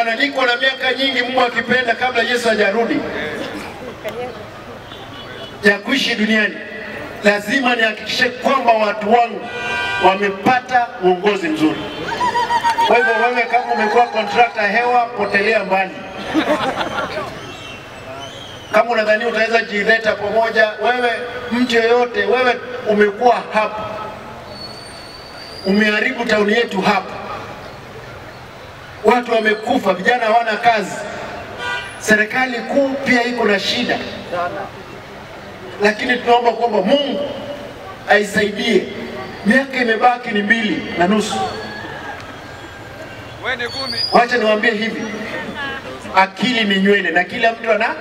Bana, niko na miaka nyingi, Mungu akipenda, kabla Yesu hajarudi, ya kuishi duniani. Lazima nihakikishe kwamba watu wangu wamepata uongozi mzuri. Kwa hivyo wewe kama umekuwa contractor hewa, potelea mbali. Kama unadhani utaweza jileta pamoja, wewe mtu yoyote, wewe umekuwa hapa, umeharibu tauni yetu hapa, watu wamekufa, vijana hawana kazi, serikali kuu pia iko na shida, lakini tunaomba kwamba Mungu aisaidie. Miaka imebaki ni 2.5. Wacha niwaambie hivi, akili ni nywele na kila mtu ana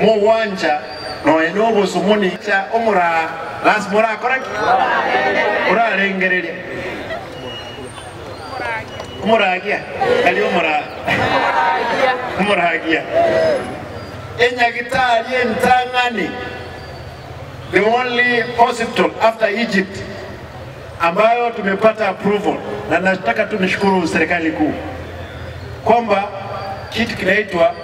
muwanja no enobo sumuni cha omura las mura correct ora rengereria omuragia ali omura omuragia enyagitari entangani, the only hospital after Egypt ambayo tumepata approval, na nataka tu nishukuru serikali kuu kwamba kitu kinaitwa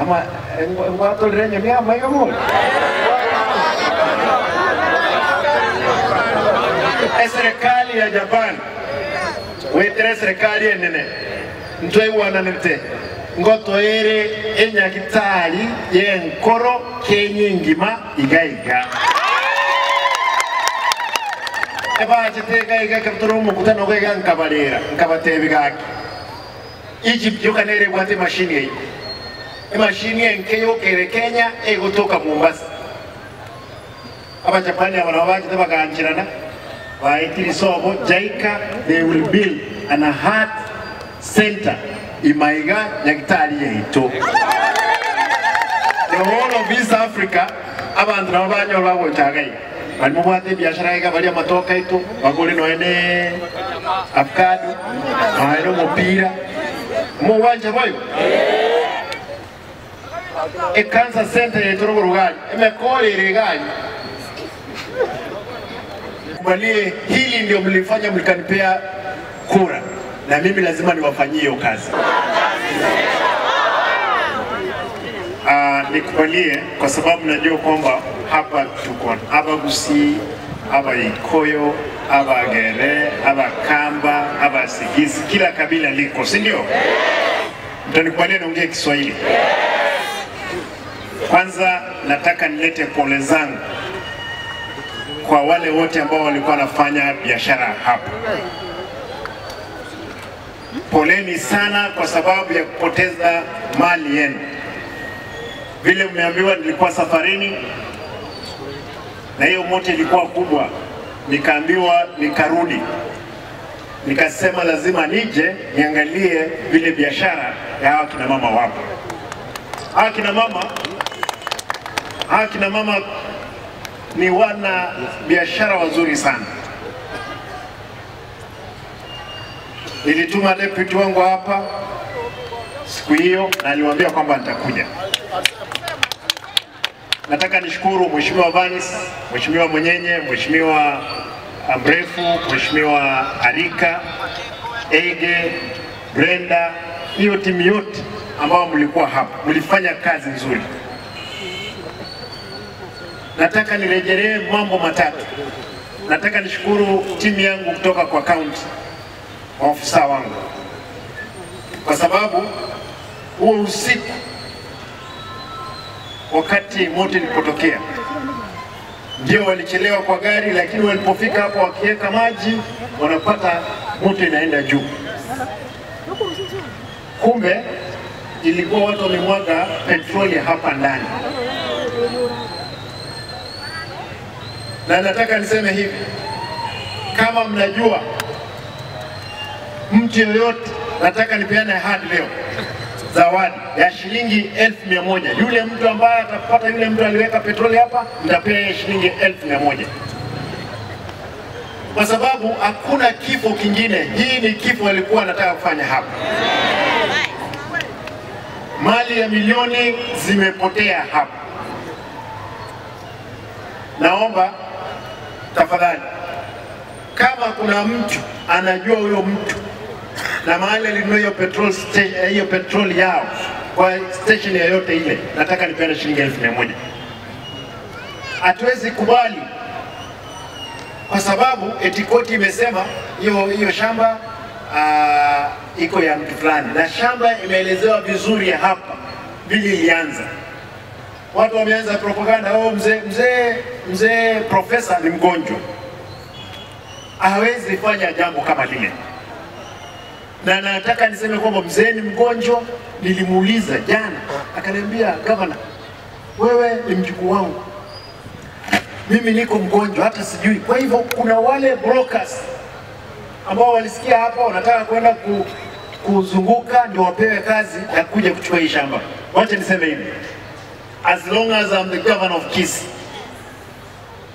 ama ngwato renyo ni ama hiyo serikali ya Japan wetere serikali enene ntwe wananete ngoto ere enyagitari yenkoro kenyingima igaiga eba chitega iga kaptoro mukutano gega nkabarera nkabatebigaki Egypt yokanere bwate machine yi emashini enke yokere Kenya egotoka Mombasa. Aba Japani abana baje baganjirana baitirisobo JICA, they will build an heart center imaiga nyagitari yeito. The whole of East Africa abantu nabo banyola bagochagai bali mubwate biashara iga bali amatoka itu bagole noene avocado noene mupira muwanja boyo e cancer center yetorogorugani emekole gani kubalie. Hili ndio mlifanya mlikanipea kura, na mimi lazima niwafanyie hiyo kazi. Nikubalie kwa sababu najua kwamba hapa tuko Abagusi, Abaikoyo, Abagere, Abakamba, Abasigisi, kila kabila liko, si ndio? Mtanikubalia niongee Kiswahili? Kwanza nataka nilete pole zangu kwa wale wote ambao walikuwa wanafanya biashara hapa. Poleni sana kwa sababu ya kupoteza mali yenu. Vile mmeambiwa, nilikuwa safarini na hiyo moto ilikuwa kubwa, nikaambiwa nikarudi. Nikasema lazima nije niangalie vile biashara ya hawa kina mama wapo. Hawa kina mama ni wana biashara wazuri sana. Nilituma deputy wangu hapa siku hiyo na aliwaambia kwamba nitakuja. Nataka nishukuru Mheshimiwa Vanis, Mheshimiwa Mwenyenye, Mheshimiwa Mrefu, Mheshimiwa Arika, Ege, Brenda, hiyo timu yote ambao mlikuwa hapa, mlifanya kazi nzuri. Nataka nirejelee mambo matatu. Nataka nishukuru timu yangu kutoka kwa county, maofisa wangu, kwa sababu huo usiku wakati moto ilipotokea ndio walichelewa kwa gari, lakini walipofika hapo wakiweka maji wanapata moto inaenda juu. Kumbe ilikuwa watu wamemwaga petroli hapa ndani. Na nataka niseme hivi, kama mnajua mtu yoyote, nataka nipeane ahadi leo, zawadi ya shilingi 1,100. Yule mtu ambaye atapata yule mtu aliweka petroli hapa, nitapea shilingi 1,100. Kwa sababu hakuna kifo kingine, hii ni kifo alikuwa anataka kufanya hapa. Mali ya milioni zimepotea hapa. Naomba tafadhali Kama kuna mtu anajua huyo mtu na mahali alinunua hiyo petrol station, hiyo petrol yao kwa station yoyote ile, nataka nipeane shilingi 1,100. Hatuwezi kubali kwa sababu eti koti imesema hiyo shamba iko ya mtu fulani, na shamba imeelezewa vizuri hapa vile ilianza. Watu wameanza propaganda, oh, mzee profesa ni mgonjwa, hawezi fanya jambo kama lile. Na nataka niseme kwamba mzee ni mgonjwa. Nilimuuliza jana, akaniambia, governor, wewe ni mjukuu wangu, mimi niko mgonjwa hata sijui. Kwa hivyo kuna wale brokers ambao walisikia hapa wanataka kwenda kuzunguka ndio wapewe kazi ya kuja kuchukua hii shamba. Wacha niseme hivi, as long as I'm the governor of Kisii,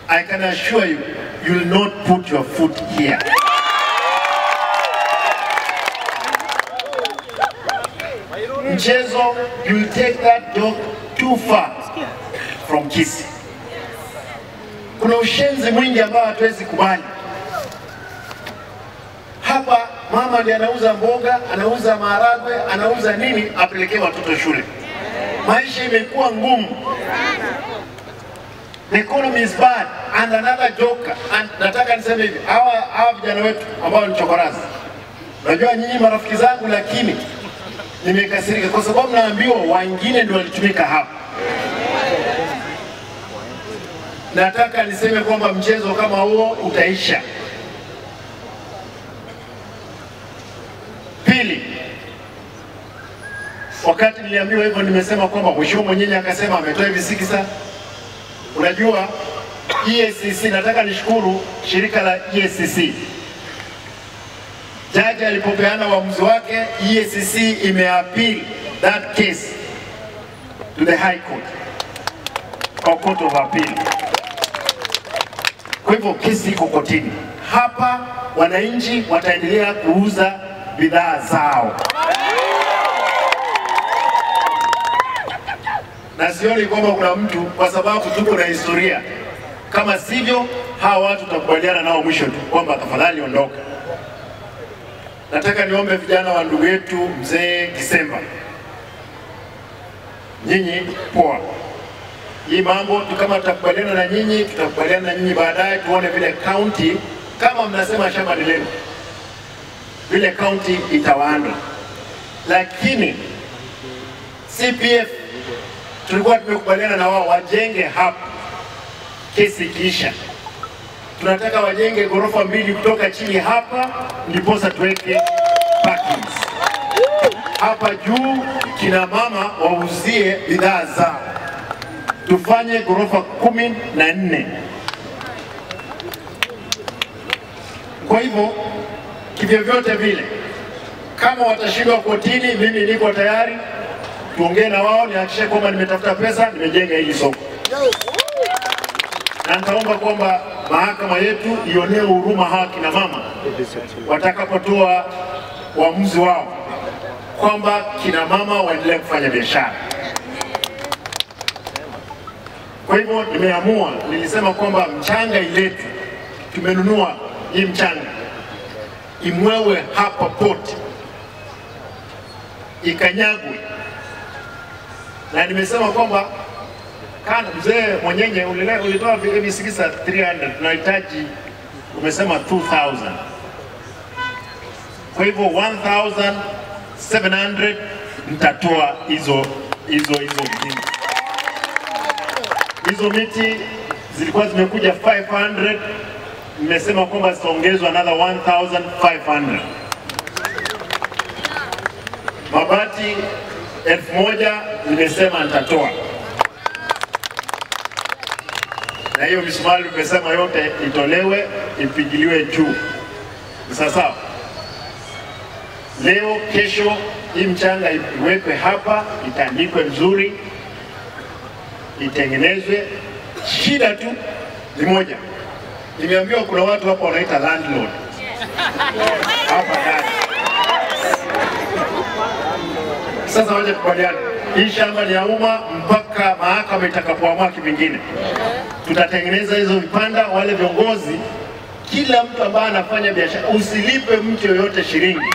I can assure you, you will not put your foot here. Mchezo, you will take that dog too far from Kisii. Kuna ushenzi mwingi ambao hatuwezi kubali. Hapa mama ndiye anauza mboga, anauza maharagwe, anauza nini, apelekee watoto shule. Maisha imekuwa ngumu. The economy is bad. And another joker. And nataka niseme hivi, hawa vijana wetu ambao ni chokorazi, najua nyinyi marafiki zangu, lakini nimekasirika kwa sababu naambiwa wengine ndio walitumika hapa. Nataka niseme kwamba mchezo kama huo utaisha. Pili, wakati niliambiwa hivyo nimesema kwamba mheshimiwa mwenyewe akasema ametoa hivi sikisa. Unajua EACC, nataka nishukuru shirika la EACC. Jaji alipopeana uamuzi wake, EACC imeappeal that case to the High Court or Court of Appeal. Kwa hivyo kesi iko kotini. Hapa wananchi wataendelea kuuza bidhaa zao. Na sioni kwamba kuna mtu, kwa sababu tuko na historia. Kama sivyo, hawa watu tutakubaliana nao mwisho tu kwamba tafadhali ondoka. Nataka niombe vijana wa ndugu yetu mzee Gisemba, nyinyi poa. Hii mambo kama tutakubaliana na nyinyi, tutakubaliana na nyinyi baadaye, tuone vile county, kama mnasema shamba ni lenu, vile county itawaanda. Lakini CPF tulikuwa tumekubaliana na wao wajenge hapa, kesi ikiisha. Tunataka wajenge ghorofa 2 kutoka chini hapa, ndiposa tuweke parkings hapa juu, kina mama wauzie bidhaa zao. Tufanye ghorofa 14. Kwa hivyo kivyovyote vile, kama watashindwa kotini, mimi niko tayari tuongee na wao, nihakikishe kwamba nimetafuta pesa, nimejenga hili soko. Na nitaomba kwamba mahakama yetu ionee huruma hawa kina mama watakapotoa uamuzi wao, kwamba kina mama waendelee kufanya biashara. Kwa hivyo nimeamua, nilisema kwamba mchanga iletu, tumenunua hii mchanga, imwewe hapa port, ikanyagwe. Na nimesema kwamba kana mzee mwenyewe ulitoa visikisa 300, tunahitaji umesema 2000. Kwa hivyo 1700 nitatoa hizo miti. Hizo miti zilikuwa zimekuja 500, nimesema kwamba zitaongezwa another 1500. Mabati 1000 nimesema nitatoa. Na hiyo misumari nimesema yote itolewe, ipigiliwe juu. Sasa leo kesho hii mchanga iwekwe hapa, itandikwe vizuri, itengenezwe. Shida tu ni moja, nimeambiwa kuna watu hapa wanaita landlord hapa ndani. Sasa waje tukubaliane, hii shamba ni ya umma mpaka mahakama itakapoamua kivingine. Tutatengeneza hizo vipanda, wale viongozi Kila mtu ambaye anafanya biashara, usilipe mtu yoyote shilingi.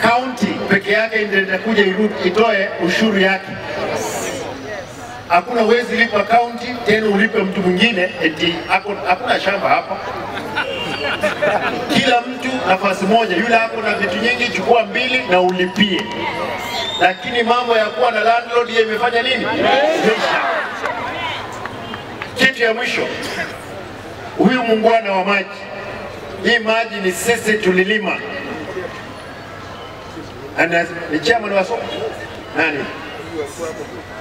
County peke yake ndio itakuja itoe ushuru yake. Hakuna uwezi lipa county tena ulipe mtu mwingine eti hakuna shamba hapa. Kila mtu nafasi moja, yule hapo na vitu nyingi chukua mbili na ulipie. Lakini mambo ya kuwa na landlord yeye imefanya nini? Imeisha. Kitu ya mwisho, huyu muungwana wa maji, hii maji ni sisi tulilima. Ni chairman wa soko? Nani?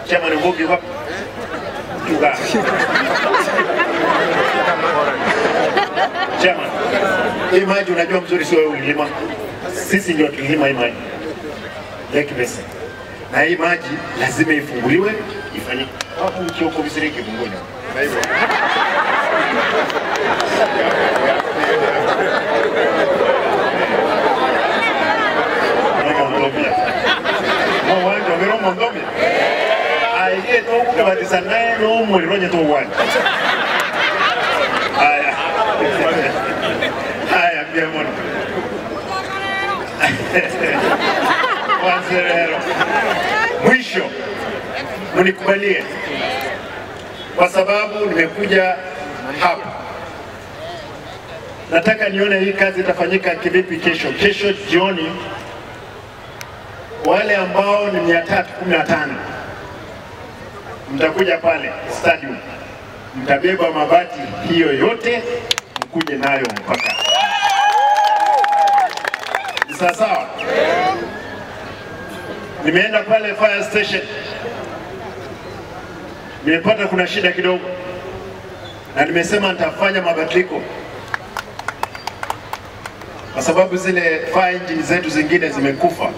Chairman Mbogi wapi? Tuga. Chairman, hii maji unajua mzuri sio wewe ulilima. Sisi ndio tulilima hii maji. Lake Basin. Na hii maji lazima ifunguliwe, ifanyike. Hapo ukioko vizuri kibungoni. Na hivyo. Mwisho, mnikubalie kwa sababu nimekuja hapa. Nataka nione hii kazi itafanyika kivipi kesho. Kesho jioni wale ambao ni 315 mtakuja pale stadium, mtabeba mabati hiyo yote mkuje nayo mpaka. Sawa sawa. Nimeenda pale fire station, nimepata kuna shida kidogo, na nimesema nitafanya mabadiliko kwa sababu zile fire engine zetu zingine zimekufa,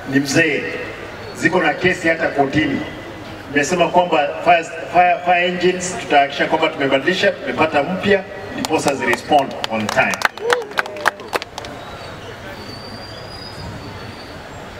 ni mzee, ziko na kesi hata kotini. Nimesema kwamba fire engines tutahakikisha kwamba tumebadilisha, tumepata mpya, ndiposa zi respond on time.